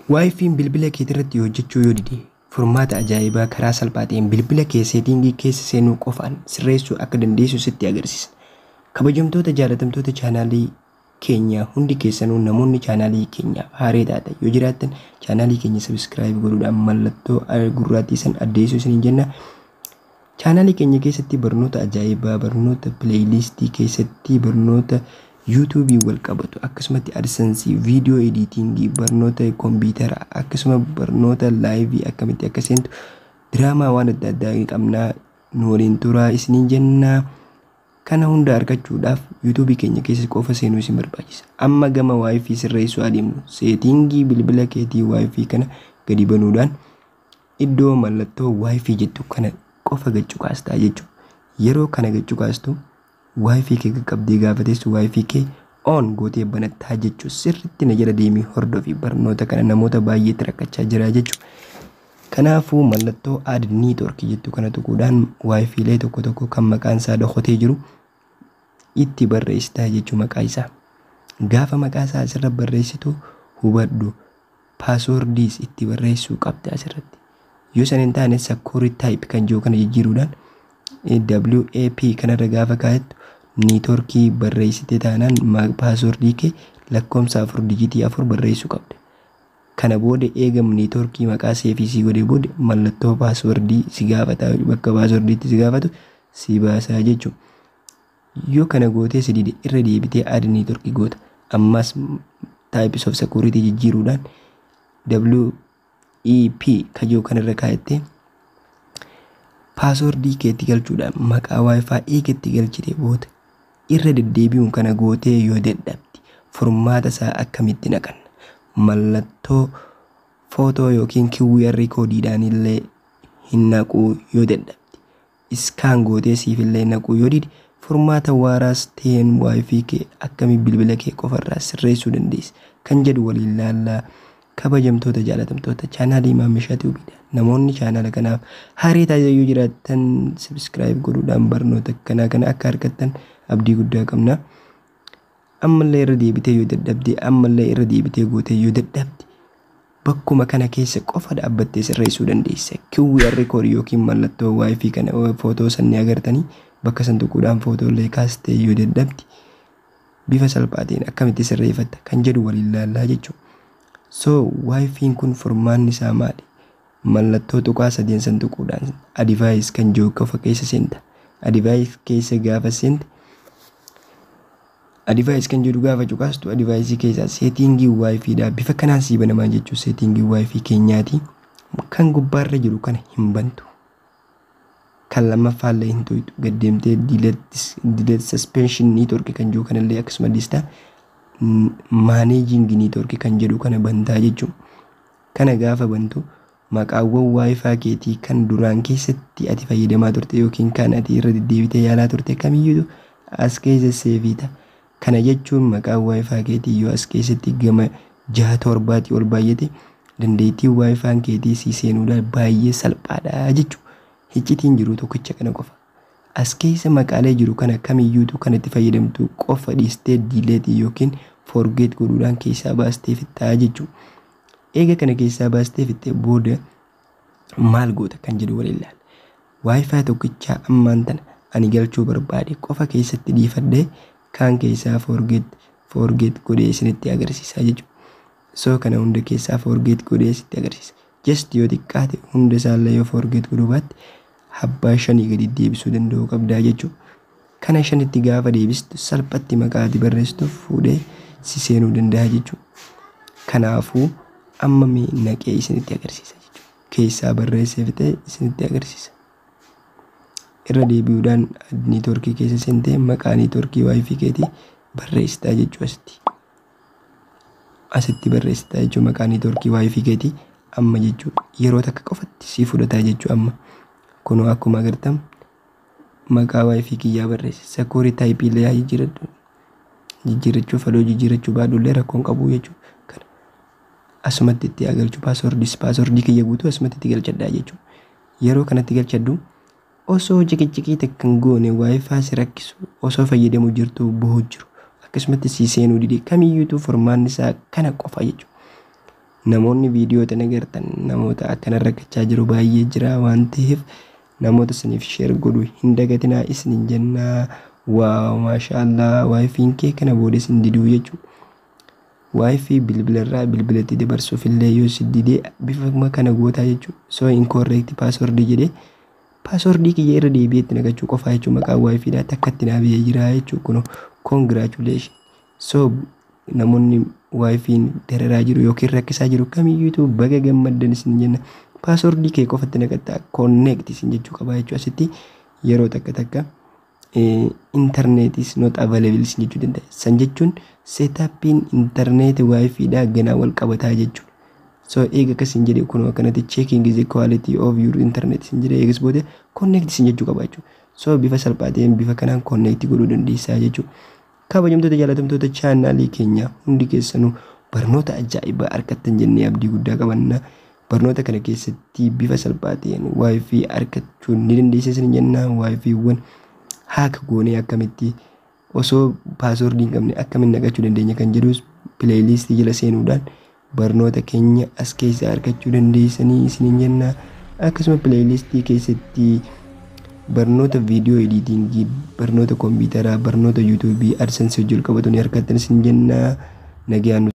WiFiin bilbila keetii hojjechuu yoo dide, furmaata ajaa'ibaa karaa salphaa ta'een bilbila kee setting keessa seenuu qofaan sirreessuu akka dandeessu sitti agarsiisa. Kabajamtoota, jaalatamtoota chaanaalii keenyaa, hundi keessanuu namoonni chaanaalii keenyaaf haaraa taatan yoo jiraattan, chaanaalii keenya subscribe godhuudhaan mallattoo gurraattii san addeessuu isiniin jenna. Chaanaalii keenya keessatti barnoota ajaa'ibaa, barnoota playlist keessatti, barnoota YouTubeii wal qabatu, akkasumatti AdSense, video editing, barnoota kompiitaraa, akkasuma barnoota live akkamitti akka seentu, diraamaa waan adda addaa qabnaa, nu waliin turaa isiniin jennaa. Kana hunda argachuudhaaf YouTubeii keenya keessa qofa seenuu isin barbaachisa. Amma gama WiFi sirreessuu adeemnu. Setting bilbila keetii WiFi kana gadi banuudhaan iddoo mallattoo WiFi jettu kana qofa gad cuqaastaa jechuudha. Yeroo kana gad cuqaastu, WiFi kee qaqqabdee gaafa teessu, WiFi kee on gootee banattaa jechuudha. Sirriitti na jala deemii hordofi, barnoota kana namoota baay'eetti rakkachaa jira jechuudha. Kanaafuu mallattoo add network jettu kana tuquudhaan WiFiilee tokko tokko kan maqaan isaa dhokatee jiru itti barreessitaa jechuu maqaa isaa. Gaafa maqaa isaa asirra barreessitu, hubadhu, passwordiis itti barreessuu qabda asirratti. Yoo san hin taane, security type kan jiru kana jijjiiruudhaan WAP kanarra gaafa kaa'ettu, networkii barreessite taanaan passwordii kee lakkoomsa 4, digit 4 barreessuu qabda. Kana booda eegam networkii maqaa save sii godhee booda, mallattoo passwordii si gaafata, bakka passwordiitti si gaafatu si baasaa jechuudha. Yoo kana gootee si dide, irra deebitee add network goota. Ammas types of security jijjiiruudhaan WEP kajoo kanarra kaa'ettee, passwordii keetti galchuudhaan maqaa WiFi eegatti galchite booda, irra deddeebi'uun kana gootee yoo dadhabde, furmaata isaa akkamitti naqanna? Mallattoo footoo yookiin QR codeiidhaan illee hin naquu yoo dadhabde, scan gootee siif illee naquu yoo dide, furmaata waaraas ta'een WiFi kee akkamii bilbila kee qofarraa sirreessuu dandeessa kan jedhu waliin laallaa. Kabajamtoota, jaalatamtoota chaanaalii Maammishaa Tubeiidha. Namoonni chaanaala kanaaf haaraa taasisan yoo jiraattan, subscribe godhuudhaan barnoota akkanaa kana akka argattan abdii guddaa qabna. Ammallee irra deebitee yoo dadhabde, ammallee irra deebitee gootee yoo dadhabde, bakkuma kana keessa qofa dhaabbattee sirreessuu dandeessa. QR code yookiin mallattoo WiFi kana footoo sanni agartanii, bakka san tuquudhaan footoolee kaastee yoo dadhabde, bifa salphaatiin akkamitti sirreeffatta kan jedhu waliin laallaa jechuudha. So WiFiin kun furmaanni isaa maali? Mallattoo tuqaa sadeen san tuquudhaan add device kan jiru qofa keessa seenta. Add device keessa gaafa seente, add device kan jedhu gaafa cuqaastu, add device keessaa setting WiFiidha. Bifa kanaan sii banamaa jechuun setting WiFi keenyaati. Kan gubbaarra jiru kana hin bantu. Kan lammaffaallee hin toytu, gad deemtee delete suspension network kan jiru kanallee akkasuma dhiistaa, managing network kan jedhu kana bantaa jechuudha. Kana gaafa bantu, maqaawwan WiFi keetii kan duraan keessatti ati fayyadamaa turte yookiin kan ati irra deddeebitee yaalaa turte kamiyyuu as keessa save ta'a. Kana jechuun maqaan WiFi keetii yoo as keessatti gama jaha torbaatii ol baay'ate, dandeettiin WiFiin keetii sii seenuudhaan baay'ee salphaadha jechuudha. Iccitiin jiru tokkicha kana qofa. As keessa maqaalee jiru kana kamiyyuutu kan itti fayyadamtu qofa dhiistee, delete yookiin forget godhuudhaan keessaa baastee fixxaa jechuudha. Eega kana keessaa baastee fixxee booda maal goota kan jedhu waliin ilaalla. WiFi tokkichaa ammaan tana ani galchuu barbaade qofa keessatti dhiifadhee, kaan keessaa forget godhee isinitti agarsiisaa jechuudha. So kana hunda keessaa forget godhee sitti agarsiisa. Just yoo xiqqaate hunda isaallee yoo forget godhuu baatte, abbaa shanii gadi deebisuu danda'uu qabdaa jechuudha. Kana shanitti gaafa deebistu, salphatti maqaa ati barreessituuf fuudhee si seenuu danda'a jechuudha. Kanaafuu amma mee naqee isinitti agarsiisa jechuudha. Keessaa barreessee fixee isinitti agarsiisa. Irra deebi'uudhaan networkii keessa seentee maqaa networkii WiFi keetii barreessitaa jechuudha asitti. Asitti barreessitaa jechuudha maqaa networkii WiFi keetii amma jechuudha. Yeroo takka qofatti si fudhataa jechuudha amma. Kunoo akkuma agartan maqaa WiFi kiyyaa barreesse. Security type illee haa jijjiiradhu. Jijjiirrachuu fedhuu jijjiirrachuu baadhullee rakkoon qabu jechuudha. Kana asumatti itti agalchu, passwordiis passwordii kiyya guutuu asumatti itti galchadhaa jechuudha. Yeroo kanatti galchadhu, osoo ciqiciqii takka hin goone, WiFi si rakkisu osoo fayyadamu jirtu bahu jiru, akkasumatti si seenuu dide kamiyyuutu, furmaanni isaa kana qofa jechuudha. Namoonni viidiyoo tana agartan namoota akkana rakkachaa jiru baay'ee jira waan ta'eef, namoota saniif share godhuu hin dagatinaa isinin jennaa. Wow, maashaallah, WiFiin kee kana booda isin diduu jechuudha. WiFi bilbilarraa bilbilatti dabarsuuf illee yoo si didee, bifa kana gootaa jechuudha. So incorrect password jedhee, passwordii kiyya irra deebi'ee itti naqachuu qofaa jechuudha. Maqaan WiFiidhaa takka itti naa ba'ee jira jechuudha. Kunoo, congratulation. So namoonni WiFiin dararaa jiru yookiin rakkisaa jiru kamiyyuutu baga gammaddan isin jenna. Passwordii kee qofatti naqattaa, connect isin jechuu qabaa jechuudha. Asitti yeroo takka takka internet is not available isin jechuu danda'a. San jechuun setupiin intarneetii WiFiidhaa ganaa wal qabataa jechuudha. So eega akkasiin jedhe, kun akkanatti "checking the quality of your internet" isin jedhe, eegas booda connect isin jechuu qaba jechuudha. So bifa salphaa ta'een bifa kanaan connect godhuu dandeessaa jechuudha. Kabajamtoota jaalatamtoota chaanaalii keenya, hundi keessanuu barnoota ajaa'ibaa argattan jennee abdii guddaa qabanna. Barnoota kana keessatti bifa salphaa ta'een WiFi argachuu ni dandeessa isin jenna. WiFiiwwan hack goonee akkamitti osoo passwordii hin qabne akkamiin naqachuu dandeenya kan jedhus playlistii jala seenuudhaan barnoota keenya as keessaa argachuu dandeessanii isiniin jenna. Akkasuma playlistii keessatti barnoota video editingii, barnoota kompiitaraa, barnoota YouTubeii, AdSense hojii ol qabatu ni argattan isin jenna. Nagaan.